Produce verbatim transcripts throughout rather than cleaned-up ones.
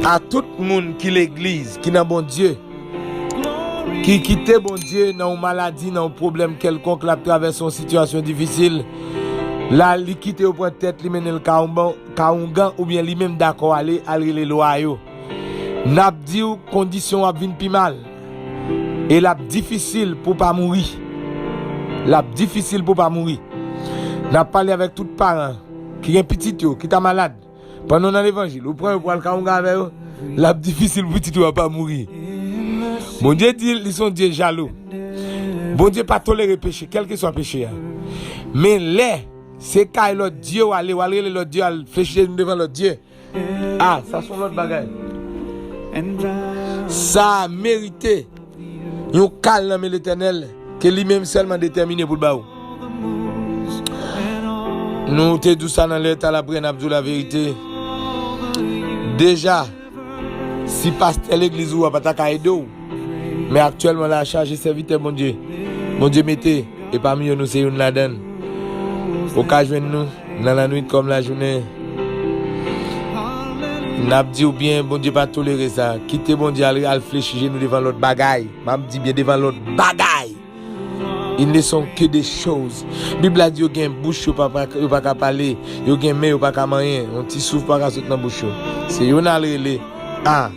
A tout moun ki legliz, ki nan Bondye, ki kite Bondye nan yon maladi, nan yon pwoblèm kèlkonk, l ap travèse yon sitiyasyon difisil, la, li kite yo pran tèt li, mennen l ka yon ban-, ka yon gan, oubyen li menm dakò ale, al rele lwa yo. N ap di w, kondisyon w ap vin pi mal. E l ap difisil pou w pa mouri. L ap difisil pou w pa mouri. N ap pale avèk tout paran ki gen pitit yo, ki ta malad. Pandan w nan levanjil, ou pran yo pou al kawonga avè yo, l ap difisil pou pitit ou a pa mouri. Bondye di li se yon Dye jalou. Bondye pa tolere peche, kèlkeswa peche a. Men lè se kay lòt dye w ale, w al rele lòt dye, al flechi jenou devan lòt dye. Ah, sa se yon lòt bagay. Sa merite yon kal nan men Letènèl ke li menm sèlman detèmine pou l ba ou. Nou te di w sa nan lè ta lapriyè, n ap di w laverite. Deja, si pastè legliz ou a pa ta ka ede w, men aktyèlman la, chaje sèvitè Bondye Bondye mete, e pami yo nou se youn ladan l. Ou ka jwenn nou nan lannwit kòm lajounen. N ap di w byen, Bondye pa tolere sa. Kite Bondye al, al flechi jenou devan lòt bagay. M ap di byen, devan lòt bagay. Ils ne sont que des choses. Bib la di yo gen bouch, yo pa, pa, yo pa ka pale. Yo gen men, yo pa ka manyen. Yon ti souf pa ka sot nan bouch yo. Se yo n al rele. A,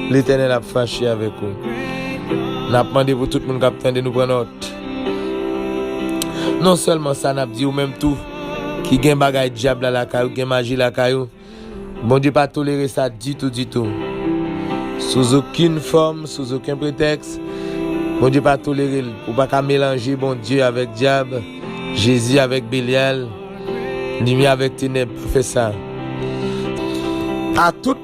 Letènèl ap fache avèk ou. N ap mande pou tout moun k ap tande nou pran nòt. Non sèlman sa, n ap di ou menm tou, ki gen bagay dyab la lakay ou, gen maji lakay ou, Bondye pa tolere sa ditou, ditou. Sous okenn fòm, sous okenn pretèks, Bondye pa tolere l. Ou pa ka melanje Bondye avèk dyab, Jezi avèk Belyal, limyè avèk tenèb. Pa fè sa. A tout